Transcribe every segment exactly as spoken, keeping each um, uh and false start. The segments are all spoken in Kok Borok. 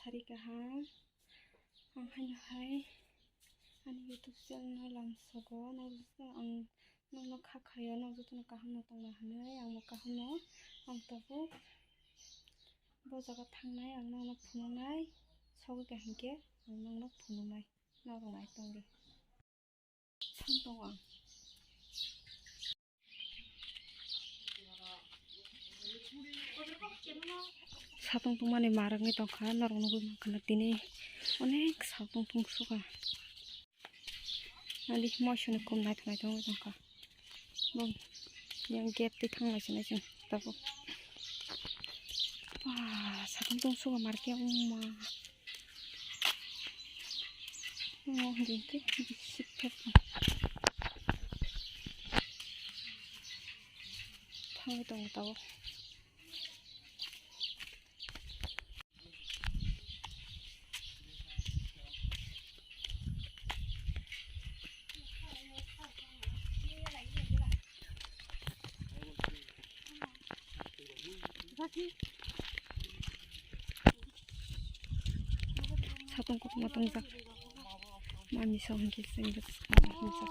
Sari kaham, ang haino hai ani YouTube channel no lamsogo, nokjagwi ang nokno kha khaio, nok jotono kaham no tongna hinwi, ang bo kaham no, ang tabuk bo jaga thangnai, ang nokno phunuknai, sogwi ka hinkhe ang nokno phunuknai, norok nai tongdi. Thang tongo ang. Satung tungmani marwkni tongkha, norok nugwi mankha na tini onek satung tungsukha. Ani moisoni kum naithok naithok wngwi tongkha. Bo yang gate twi thanglai sinai chwng tabuk. Ba, satung tungsukha marke wngma. Omo hwnkhe bisik phek thangwi tongo tabuk. Satung kotorma tongjak. Mami song hwnkhe chwng bwskango himjak.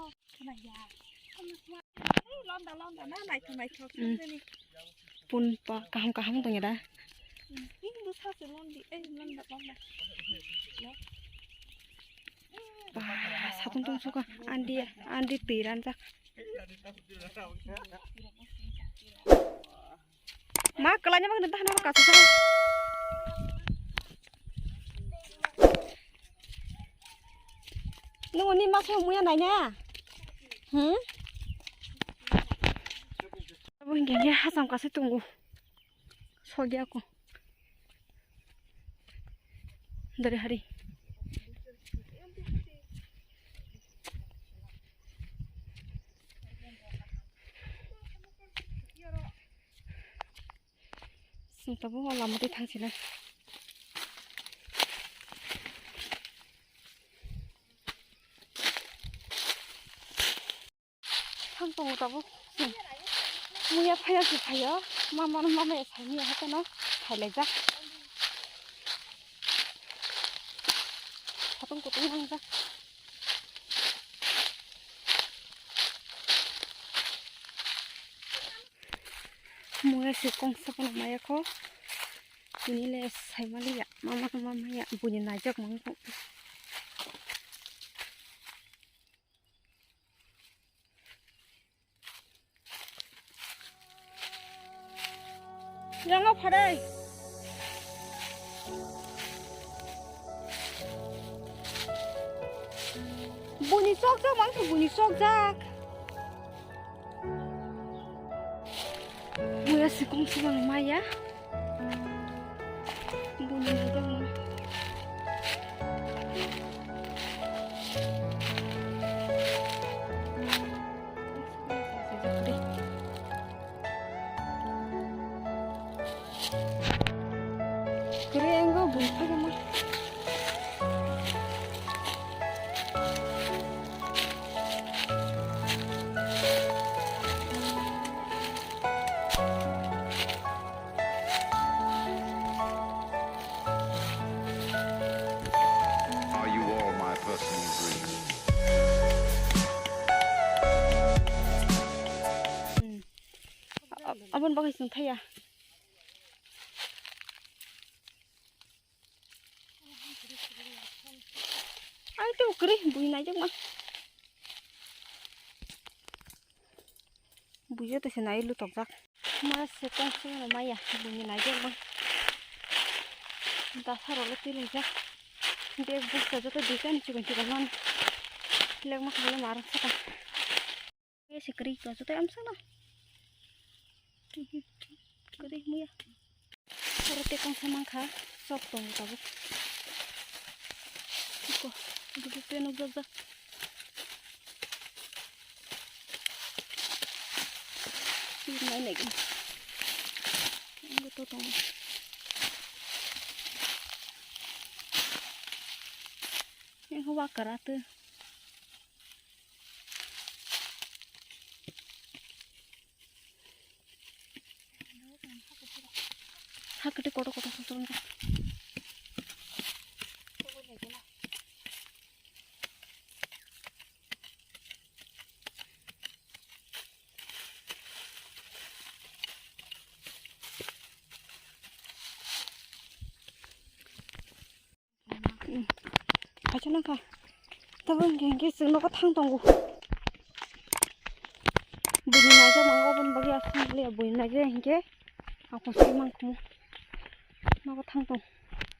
Pun pa kaham kaham tong ya da. Ba, satung tong suka andi andi twi ranjak. Ma, kalanya ma kena tahan apa kasus apa? Nung ni ma song muya nai na? Hmm? Abo hingke hingke hasam kasi tunggu. Sogi aku. Dari hari. Chwng tabuk o lama twi thang sinai. Thang tongo tabuk. Muya phaiya se phaio. Mama no mama ya sai muya hakeno phailaijak. Satung kutung nangjak. Muya se kongsa phano maya kho. Tini le sai maliya. Mama no mama ya. Buini naijak mangkho. Ranga phadai. Buni sok jak, mangsa buni sok jak. Muya sikung sibang maya. Buni hajak ma. Kere enggo bui phagama. Are you all my personal dreams? Hmm. A-, aboni bagwi chwng thaya. Ang tei kwrwi bui naijakma. Bui joto se nai lutokjak. Ma se tong se no maya buini naijakma. Dasa rok le twi laijak. Bag bwsa joto dui kani chikon chikon mani. Lekma khaile ma rang sakha. Ese kwrwi ko joto amsana. Kwrwi muya. Oro tei kongsa mankha, sok tongo tabuk. Iko, iko tei nukjakjak. Iko nai nai gini. Iko to tongo. Iko wakara tei. Hakete kotor kotor kotor wngkha. Kaisa nangkha. Tabuk hinkhe hinkhe chwng nogo thang tongo. Buini naijak mango, oboni bagwi aswk manliya, buini naijak hinkhe ako se mangkhumu. Nogo thang tong.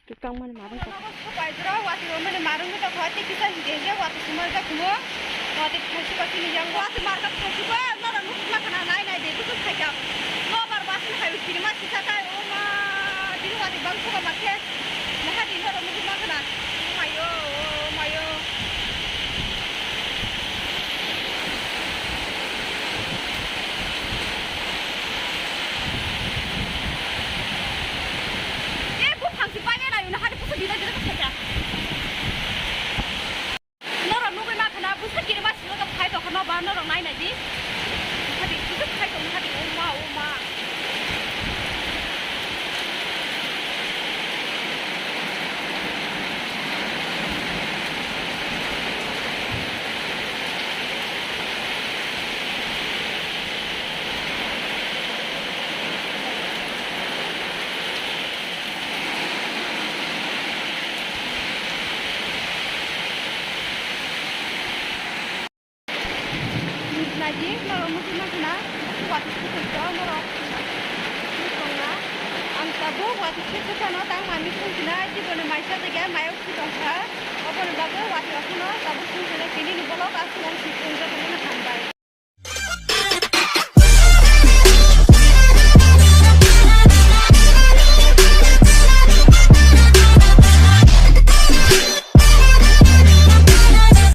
Tikang mani marung tong. Nogo supaijra, watwi romani marung tong, watwi kisa hinkhe hinkhe watwi sumajak kumo. Watwi khaisi ba chini yang watwi marka khaisi ba, noro nukma khana nai nai de, kuchuk khaijak. Nobar ba chini hai kirima sisa tai, o ma, bini watwi bang suka ma khe. Naha di noro nukma khana. Mayo, mayo. Eh, buphang si bangya nayo, naha di pusa dina dina khaijak. Norok nugwi mankha na, bwsa kirima silo to phai tongkha no ba, norok nai nai di. Hadi, bwsa phai tong hadi, o ma, o ma. Naidi, norok nugwi mankha na, watwi sukui to norok. Nukong na, ang tabuk watwi sukui sano tang manwi sung sina, jiboni maisa jaga mayok si tongkha, oboni bagwi watwi rok phano tabuk sung sina tini.